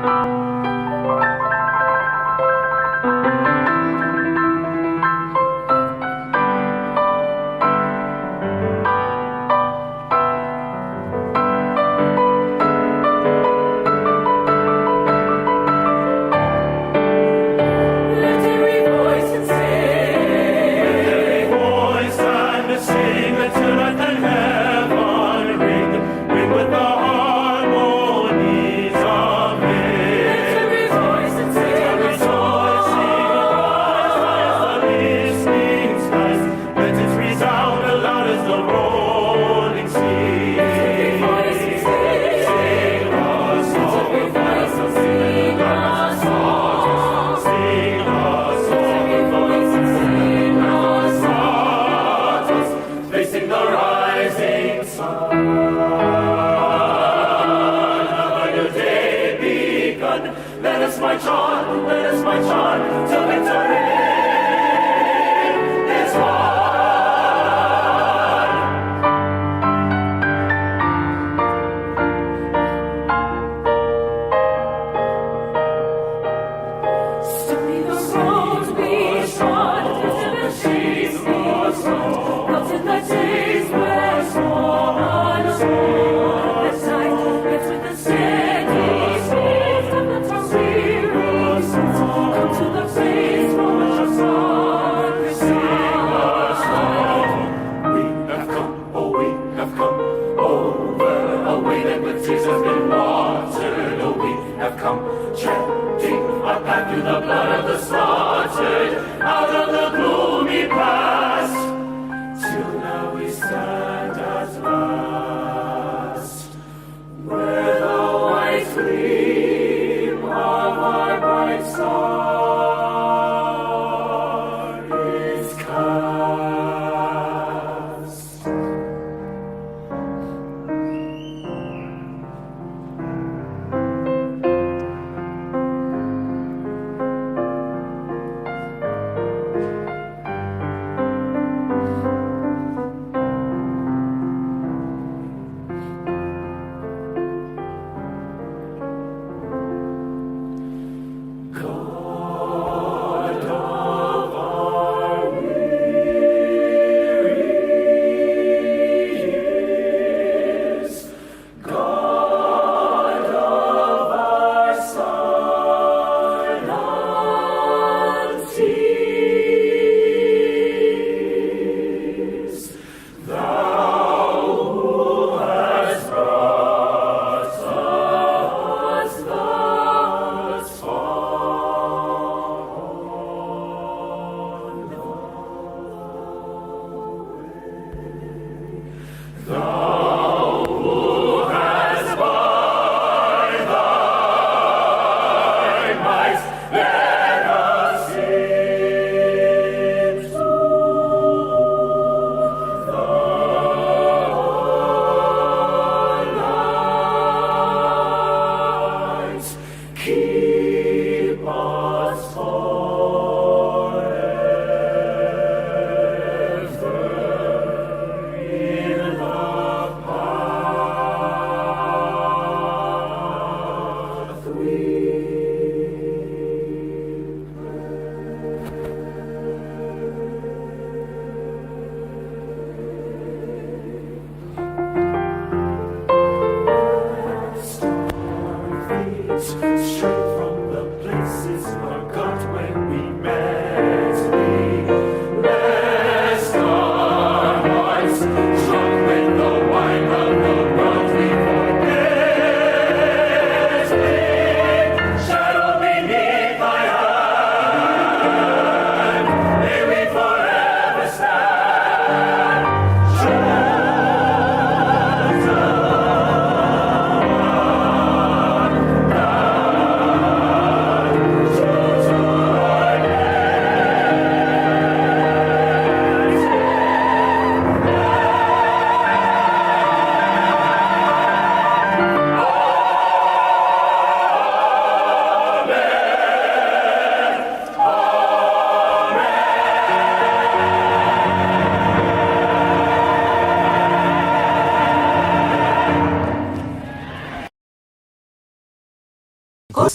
Let every voice and sing. Let every voice and sing till earth and heaven ring, ring with the harmonies of Let every voice and Let sing every a voice sing, rise high as the listening skies. Let it resound aloud as the rolling sea. Let every voice and sing. Sing a Let song every of voice and sing a song. Sing a Let song every voice and sing a song. of facing the rising sun. Of a new day begun. Let us march on, let us march on till victory is won. Stony the road we trod, bitter the chase we sought, not in the days were small untold. The night, yet with the steady shift of the weary souls, come to the place from which our song resounds.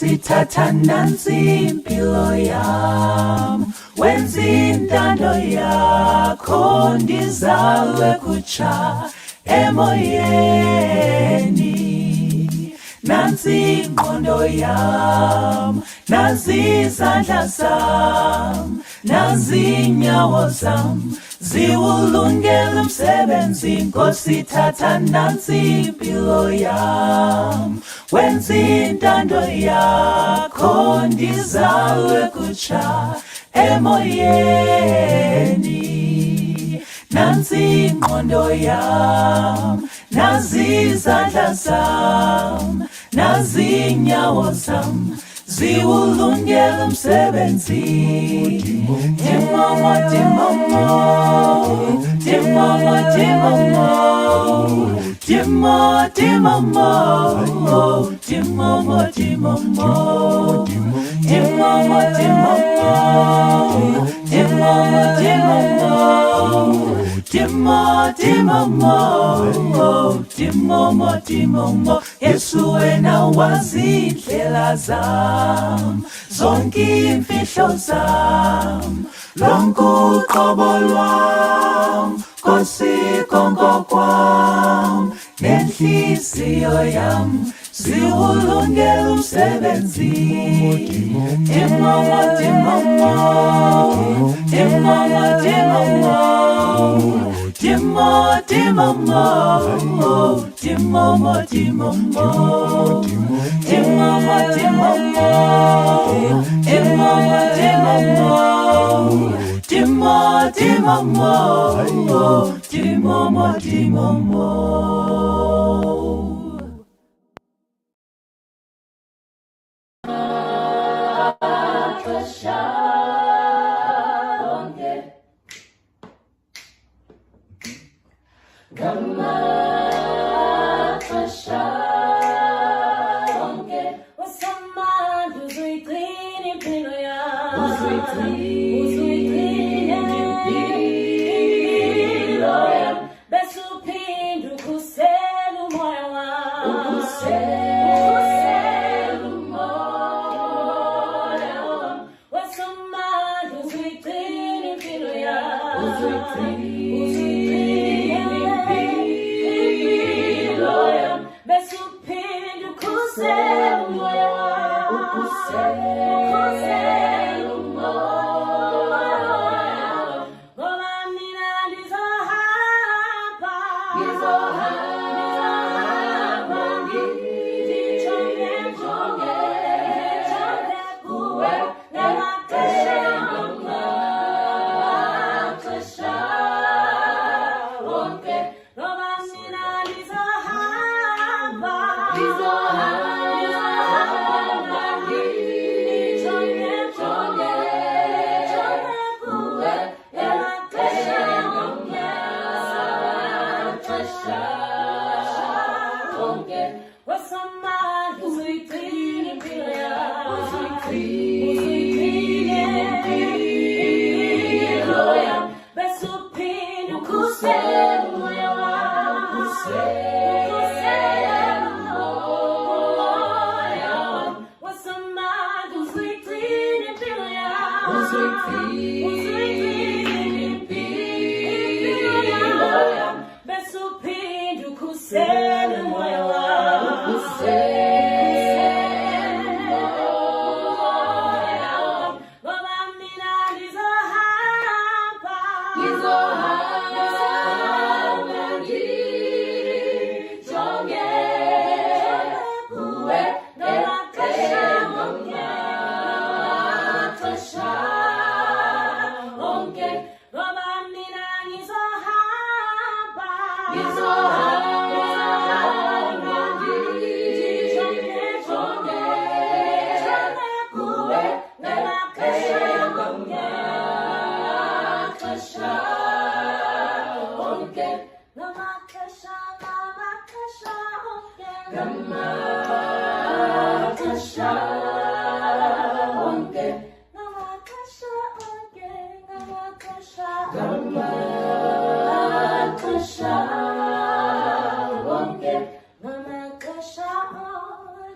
Nkosi thatha nansi impilo yam, wenza intando yakho, ndizalwe kutsha emoyeni. Nansi ingqondo yam, nazi izandla zam, nazi inyawo zam, ziwulungele umsebenzi. Nkosi thatha nansi impilo yam, wenza intando yakho, ndizalwe kutsha emoyeni. Nansi ingqondo yam, nazi izandla zam, nazi inyawo zam, ziwulungele umsebenzi. Timomo, timomo, timomo, timomo, timo, timomo, timomo, timomo, timomo, timomo, timomo, timomo, timo, timomo, timomo, timomo. Yesu wena wazi indlela zam, zonke imfihlo zam, lonke uqobo lwam, Nkosi konke kwam, nenhliziyo yam, ziwulungele umsebenzi. Timomo, timomo, timomo, timomo, timo, timomo, timomo, timomo, timomo, timomo, timomo, timomo, timo, timomo, timomo, timomo.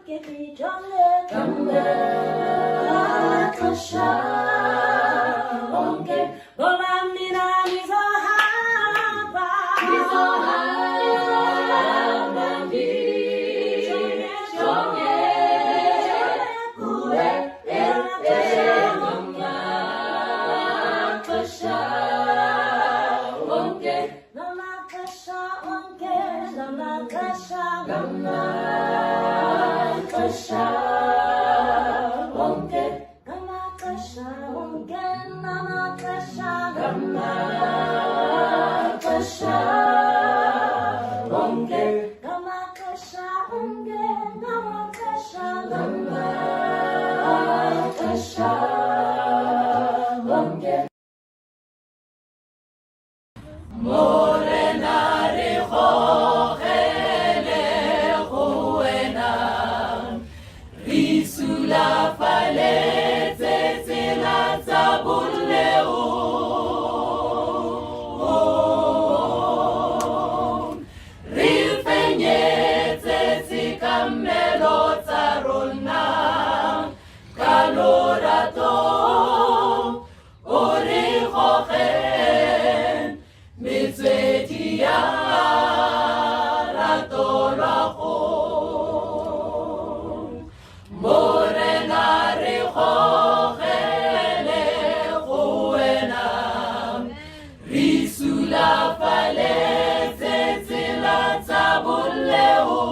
Ndijonge ngamaxesha onke, ngoba mina ngizohamba, ngizohamba ndijonge kuwe ngamaxesha onke, ngamaxesha onke, ngamaxesha, ngamaxesha onke, ngamaxesha onke, ngamaxesha, ngamaxesha onke, ngamaxesha onke, ngamaxesha, ngamaxesha onke. Morena re gogele go wena, re sulafaletse tsela tsa boleo. Re fenyetse tshekamelo tsa rona ka lorato, o re goge metswedi ya rato lwa go. Morena re gogele go wena, re sulafaletse tsela tsa boleo.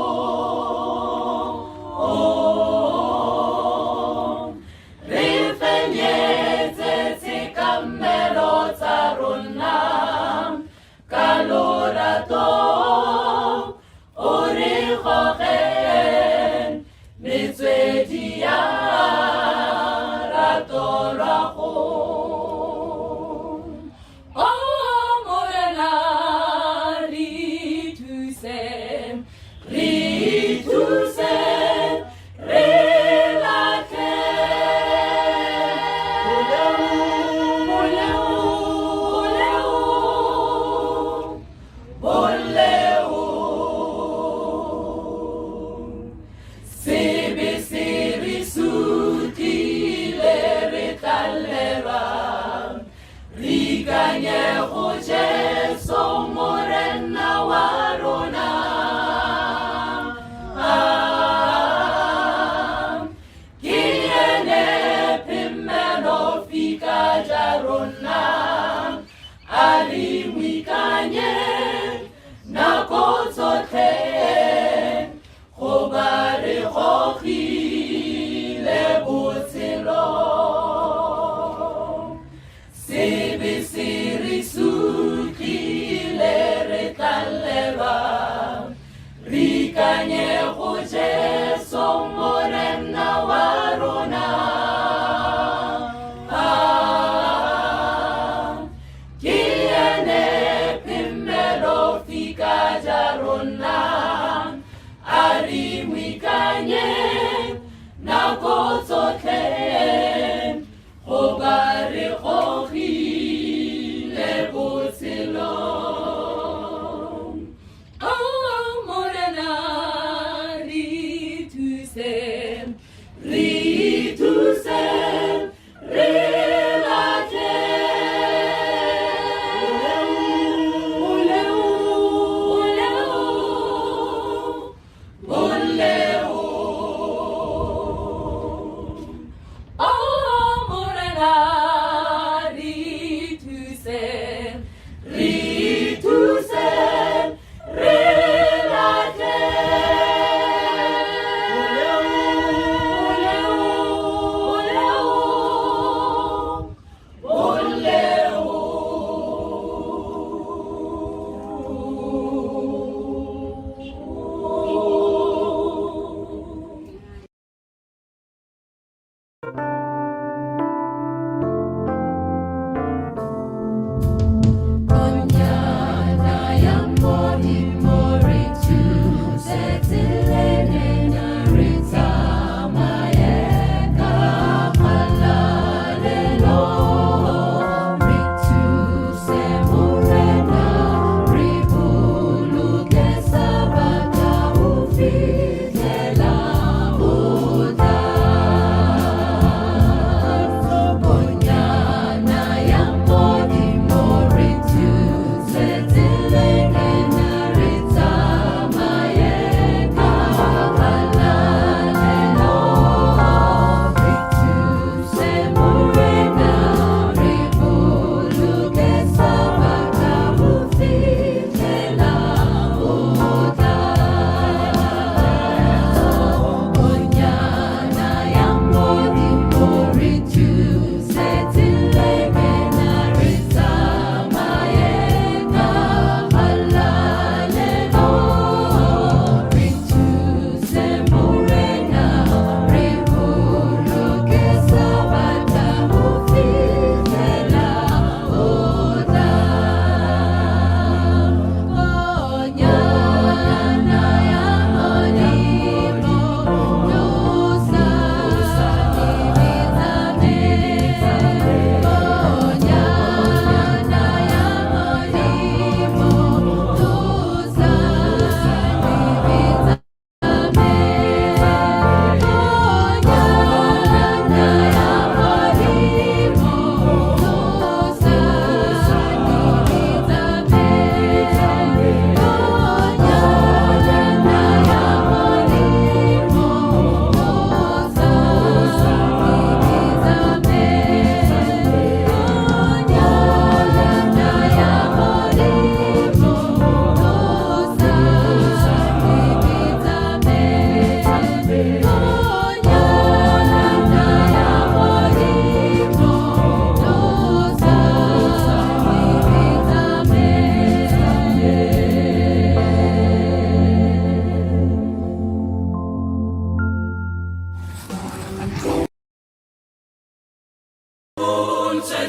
Re fenyetse tshekamelo tsa rona ka lorato, o re goge metswedi ya rato lwa go. O Morena re thuse, re thuse, re latlhe boleo, boleo, boleo. Sebe se re sutlile, re tlalelwa, re ikanye go Jesu Morena wa rona. Ah.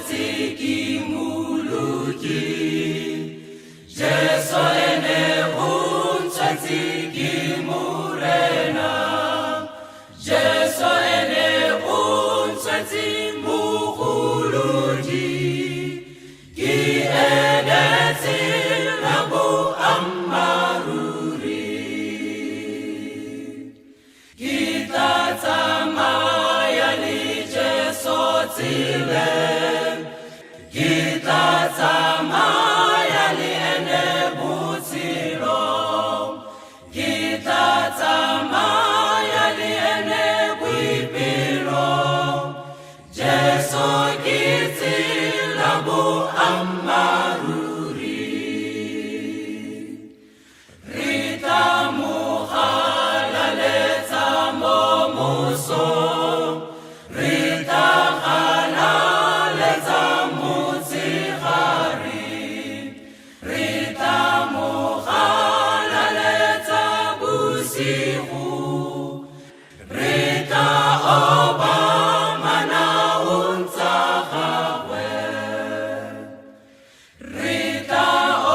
ntswetse ke moloki. Jesu ene o ntswetse ke Morena. Jesu ene o ntswetse mogolodi. Ke ene tsela boammaaruri. Ke tla tsamaya le Jesu tseleng. Ke tla tsamaya le ene botshelong. Ke tla tsamaya le ene boipelong. Jesu ke tsela boammaaruri. Re tla mo galaletsa mo mosong. Re tla galaletsa motshegare. Re tla mo galaletsa bosigo. Re tla obama naong tsa gagwe. Re tla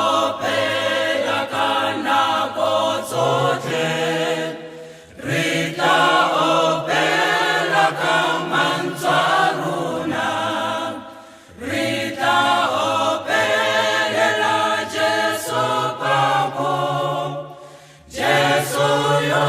opela ka nako tsotlhe. Re tla opela ka mantswe a rona. Re tla opelela Jesu pako. Jesu yo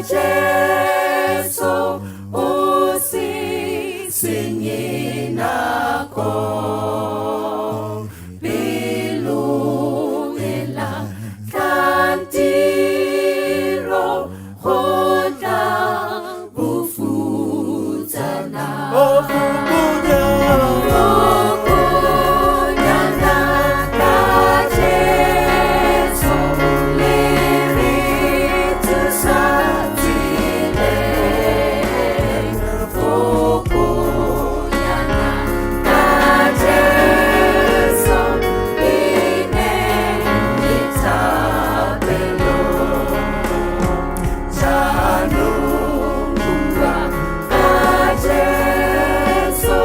Jesu o se senye nako. Pelo e lahlang tiro go tla bofutsana. Fokonyana ka Jesu le re thusa tseleng. Fokonyana ka Jesu pine le thapelo. Jaanong bua ka Jesu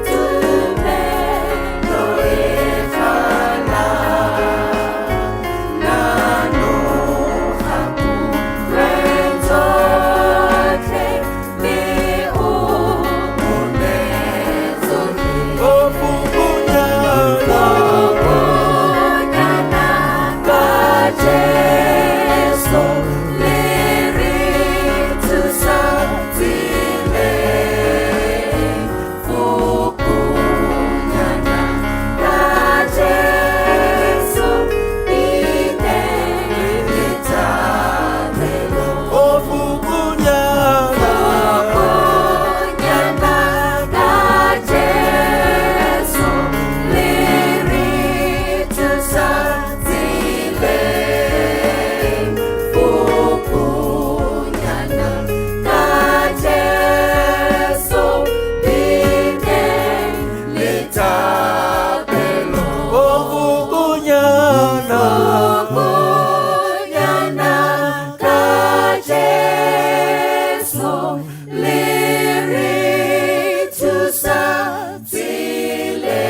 tumelo e tlala. Nanoga kutlweng tsotlhe mme o mo nee tsotlhe. Fokonyana ka Jesu le re thusa tseleng. Fokonyana ka Jesu pine le thapelo. Fokonyana ka Jesu le re thusa tseleng. Fokonyana ka Jesu pine le thapelo. Fokonyana ka Jesu le re thusa tseleng.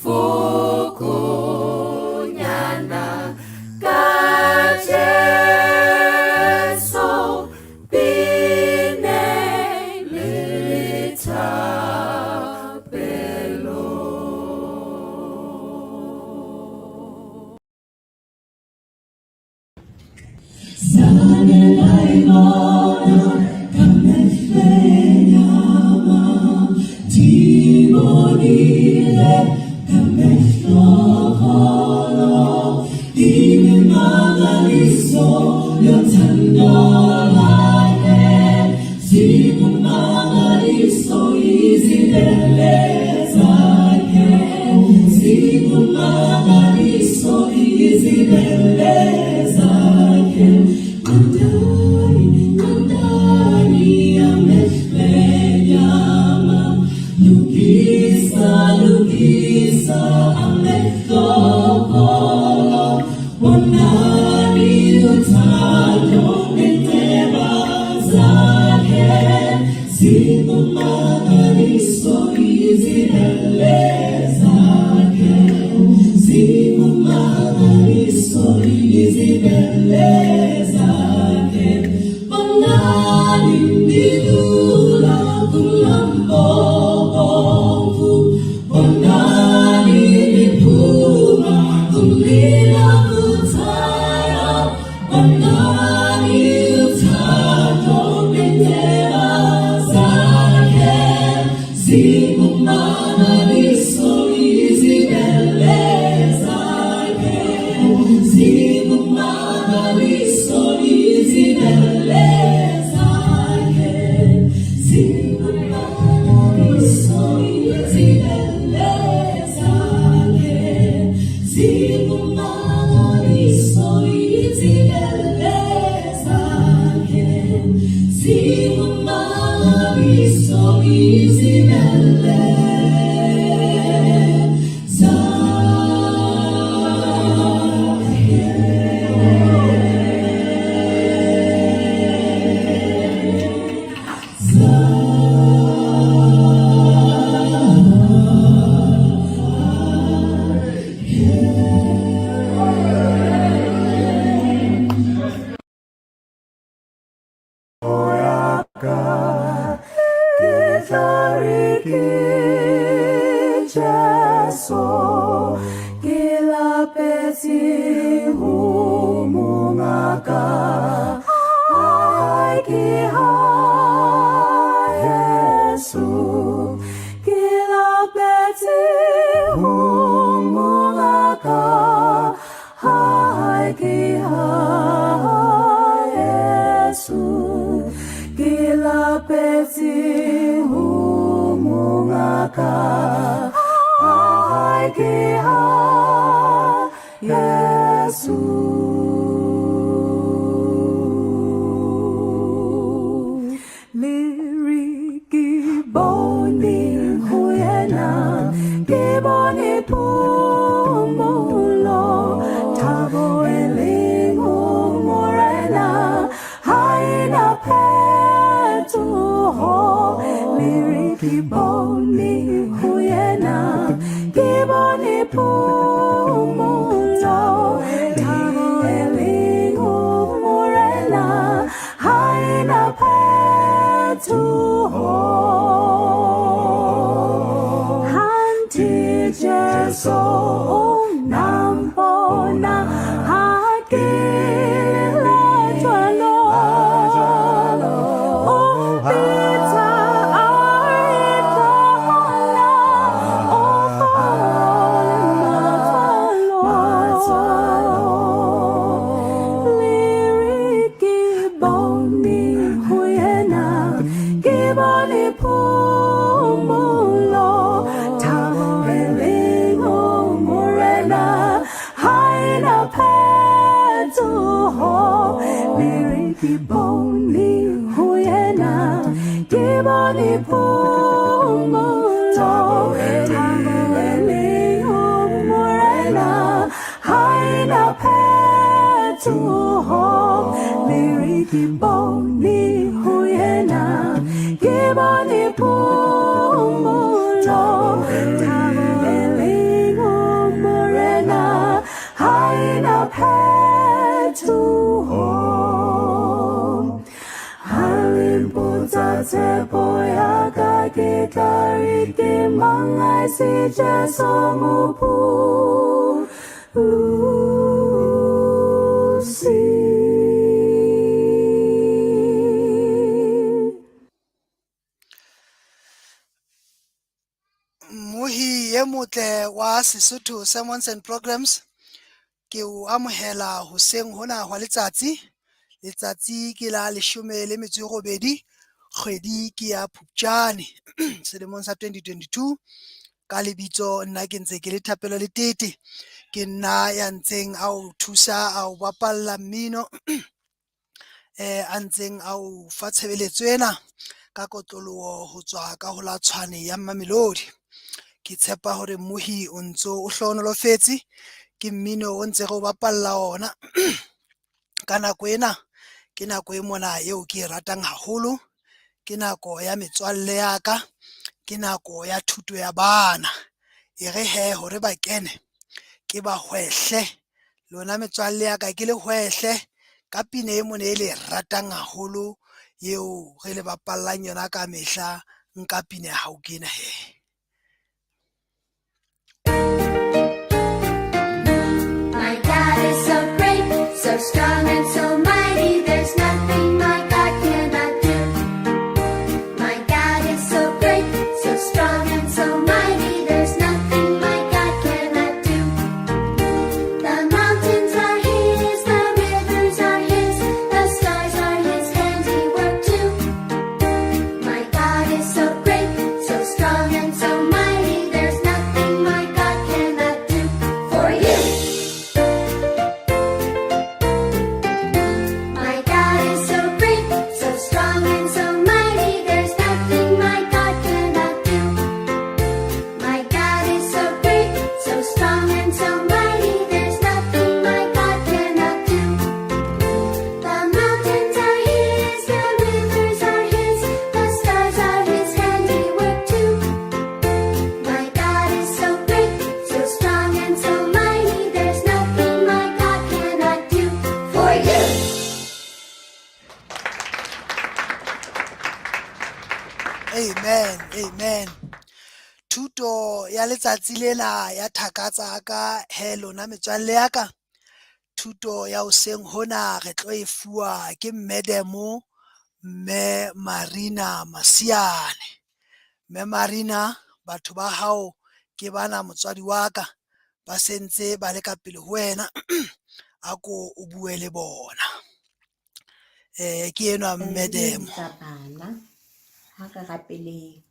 Fokonyana ka Jesu pine le thapelo. Ke tla re rapetse ho mongaka hae ke ha Yesu. Lere ke bone ho yena, ke bone phomolo, thabo e leng ho Morena ha ena phetoho. Lere ke bone ho yena, ke bone phomolo, thabo e leng ho Morena ha ena phetoho. Hanti Jesu o nampona ha ke le jwalo, o mpitsa a re tla o fole matswalo. Lere ke bone ho yena, ke bone phomolo, thabo e leng ho Morena ha ena phetoho. Lere ke bone ho yena, ke bone phomolo, thabo e leng ho Morena ha ena phetoho. Lere ke bone ho yena, ke bone phomolo, thabo e leng ho Morena ha ena phetoho. Ha le mpotsa tshepo ya ka, ke tla re ke mang ha e se Jesu Mopholosi. Mmohi e motle wa Sesotho Sermons and Programs, ke o amohela hoseng hona hwa letsatsi. Letsatsi ke la 18, kgwedi ke ya Phupjane selemong sa 2022. Ka lebitso nna ke ntse ke le Thapelo Letete, ke nna ya ntseng a o thusa a o bapalla mmino a ntseng a o fa tshebeletso ena ka kotloloho ho tswa ka ho la Tshwane ya Mamelodi. Ke tshepa hore mmohi o ntso o hlohonolofetse ke mmino o ntse re o bapalla ona ka nako ena. Ke nako e mona eo ke e ratang haholo, ke nako ya metswalle ya ka, ke nako ya thuto ya bana. E re hee hore ba kene ke ba hwehle, lona metswalle ya ka ke le hwehle ka pina e mona e le e ratang haholo eo re le bapallang yona ka mehla. Nka pina ya hao ke ena hee. My God is so great, so strong and so mighty. There's nothing my God cannot do. My God is so great, so strong and so mighty. There's nothing my God cannot do. The mountains are His, the rivers are His, the stars are His handiwork too. My God is so great, so strong and so mighty. There's nothing my God cannot do for you. My God is so great, so strong and so mighty. There's nothing my God cannot do. My God is so great, so strong and so mighty. There's nothing my God cannot do. The mountains are His, the rivers are His, the stars are His handiwork too. My God is so great, so strong and so mighty. There's nothing my God cannot do for you. Amen, amen. Thuto ya letsatsi lena ya thaka tsa ka he lona metswalle ya ka. Thuto ya hoseng hona re tlo e fuwa ke Madam Mme Marina Masiane. Mme Marina, batho ba hao ke bana motswadi wa ka, ba sentse ba le ka pele ho wena, a ko o bue le bona. Ke enwa Madam. Dumedisa bana. Ha re rapeleng.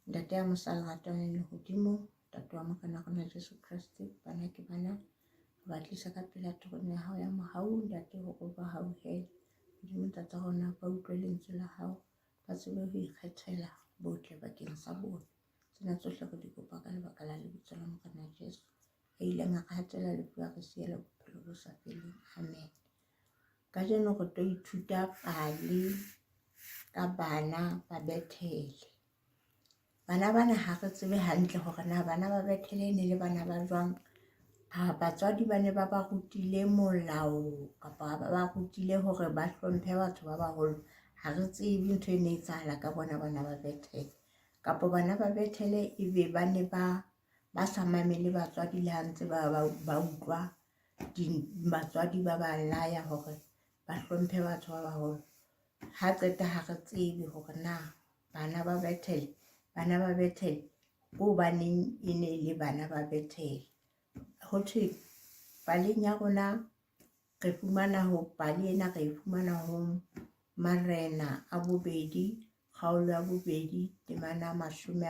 Ntate ya mosa lerato le lehodimo, Ntate wa Morena rona Jesu Kreste, bana ke bana, re ba tlisa ka pela terone ya hao ya mohau, Ntate, hore o ba hauhele. Modimo Ntate rona, ba utlwe lentswe la hao, ba tsebe ho ikgethela botle bakeng sa bona. Tsena tsohle re di kopa ka lebaka la lebitso la Morena Jesu, a ileng a re hatela lefu a re siela bophelo bo sa feleng. Amen. Kajeno re tlo ithuta pale ka bana ba Bethele. Bana bana ha re tsebe hantle hore na bana ba Bethele e ne le bana ba jwang. A batswadi ba ne ba ba rutile molao kapa ba ba rutile hore ba hlomphe batho ba baholo. Ha re tsebe ntho e ne etsahala ka bona bana ba Bethele. Kapa bana ba Bethele e be ba ne ba ba sa mamele batswadi le ha ntse ba utlwa batswadi ba ba laya hore ba hlomphe batho ba baholo. Ha qeta ha re tsebe hore na bana ba Bethele, bana ba Bethele ke hobaneng e ne e le bana ba Bethele. Ho thwe paleng ya rona re fumana ho pale ena re e fumana ho Marena a bobedi, kgaolo ya bobedi, temana 23 le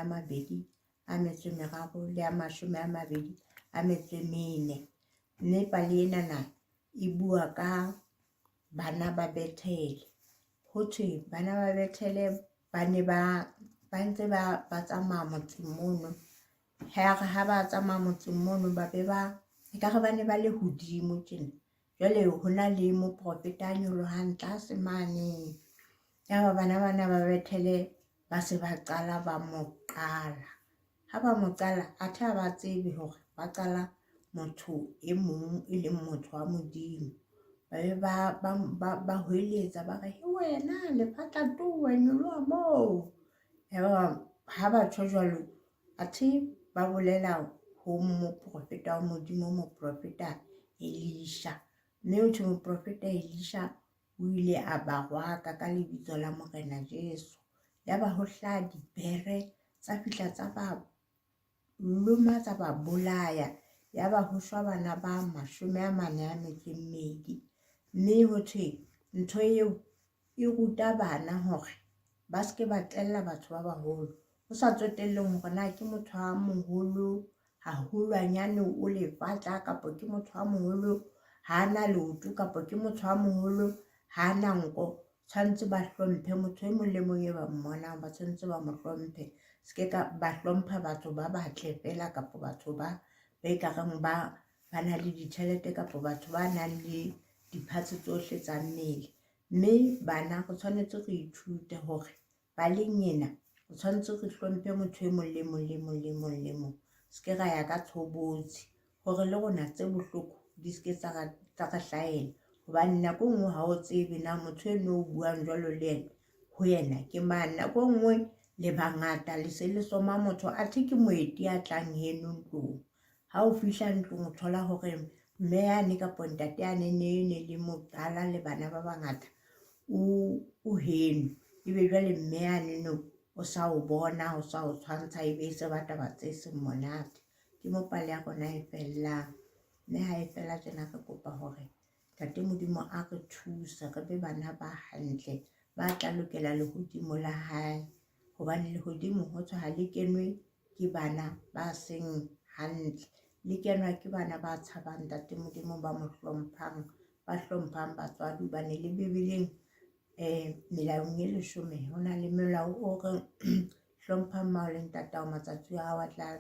ya 24. Mme pale enana e bua ka bana ba Bethele. Ho thwe bana ba Bethele ba ne ba ba ntse ba ba tsamaya motseng mono. Ha re ha ba tsamaya motseng mono ba be ba ekare ba ne ba le hodimo tjena. Jwale ho na le moprofeta a nyolohang tlase mane. Yaba bana bana ba Bethele ba se ba qala ba mo qala. Ha ba mo qala athe ha ba tsebe hore ba qala motho e mong e leng motho wa Modimo. Ba be ba hweletsa ba re, he wena lefatla towe nyoloha moo. Yaba ha ba tjho jwalo athe ba bolela ho moprofeta wa Modimo, moprofeta Elisha. Mme ho thwe moprofeta Elisha o ile a ba rwaka ka lebitso la Morena Jesu. Yaba ho hlaha dibere tsa fihla tsa ba loma tsa ba bolaya. Yaba ho shwa bana ba 42. Mme ho thwe ntho eo e ruta bana hore ba se ke ba tella batho ba baholo. Ho sa tsotelleng hore na ke motho a moholo haholwanyane o lefatla kapa ke motho a moholo ha a na leoto kapa ke motho a moholo ha a na nko. Tshwanetse ba hlomphe motho e mong le mong e ba mmonang, ba tshwanetse ba mo hlomphe. Se ke ka ba hlompha batho ba batle fela kapa batho ba ba ekareng ba ba na le ditjhelete kapa batho ba nang le diphatse tsohle tsa mmele. Mme bana re tshwanetse re ithute hore paleng ena o tshwanetse re hlomphe motho e mong le mong le mong le mong le mong. Se ke ra ya ka tshobotsi hore le rona tse bohloko di se ke tsa re hlahela. Hobane nako e nngwe ha o tsebe na motho eno o buang jwalo le yena ho yena ke mang. Nako e nngwe le bangata le se le soma motho athe ke moeti ya tlang heno ntlong. Ha o fihla ntlong o thola hore mme yane kapa ntate yane ne ne le mo qala le bana ba bangata o heno. Ebe jwale mme yane no o sa o bona, o sa o tshwantsha ebe e se ba taba tse seng monate. Ke mo pale ya rona e fellang. Mme ha e fela tjena re kopa hore Ntate Modimo a re thuse re be bana ba hantle ba tla lokela lehodimo la hae. Hobane lehodimo ho thwe ha le kenwe ke bana ba seng hantle, le kenwa ke bana ba tshabang Ntate Modimo, ba mo hlomphang, ba hlomphang batswadi. Hobane le Bibeleng melaong e 10 ho na le molao o reng hlompha mmao le ntatao, matsatsi a hao a tla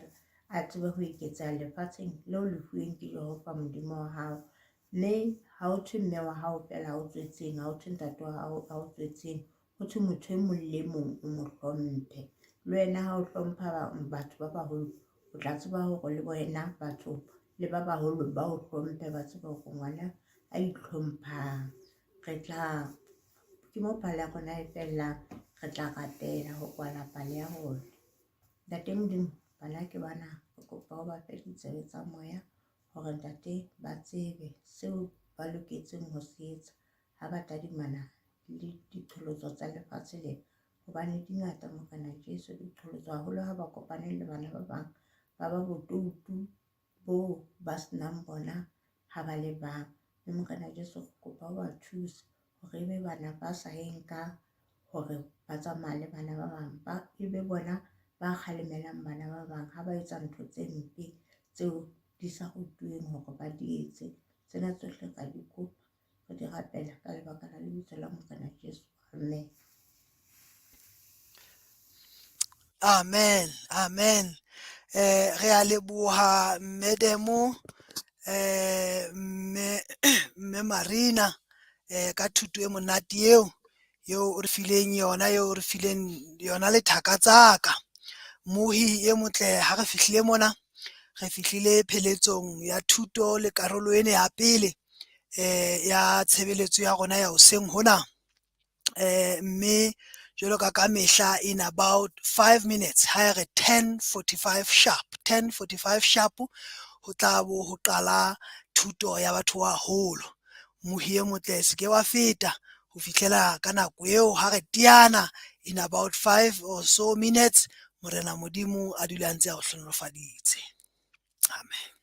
a tsebe ho eketseha lefatsheng leo le fuweng ke Jehova Modimo wa hao. Mme ha ho thwe mme wa hao fela a o tswetseng, ha ho thwe ntate wa hao a o tswetseng, ho thwe motho e mong le mong o mo hlomphe. Le wena ha o hlompha batho ba baholo, o tla tseba hore le wena batho le ba baholo ba o hlomphe, ba tsebe hore ngwana a itlhomphang. Re tla ke mo pale ya rona e fellang, re tla rapela ho kwala pale ya rona. Ntate Modimo, bana ke bana, re kopa o ba fe ditsebe tsa moya hore ntate ba tsebe seo ba loketseng ho se etsa ha ba tadimana le diqholotso tsa lefatshe lena. Hobane di ngata Morena Jesu diqholotso haholo ha ba kopane le bana ba bang ba ba botoutu bo ba senang bona ha ba le bang. Mme Morena Jesu re kopa o ba thuse hore e be bana ba sa yeng ka hore ba tsamaya le bana ba bang, ba e be bona ba kgalemelang bana ba bang ha ba etsa ntho tse mpe tseo di sa rutuweng hore ba di etse. Tsena tsohle ra di kopa, re di rapela ka lebaka la lebitso la Morena Jesu. Amen. Amen, amen. Re a leboha mme Demo, mme Marina ka thuto e monate eo eo o re fileng yona, eo o re fileng yona le thaka tsa ka. Mohi e motle ha re fihlile mona, re fihlile pheletsong ya thuto le karolo ena ya pele ya tshebeletso ya rona ya hoseng hona. Mme jwalo ka mehla in about 5 minutes ha e re 10:45 sharp, 10:45 sharp ho tla bo ho qala thuto ya batho ba baholo. Mohi e motle se ke wa feta ho fihlela ka nako eo ha re teana in about 5 or so minutes. Morena Modimo a dule a ntse a o hlohonolofaditse. Amen.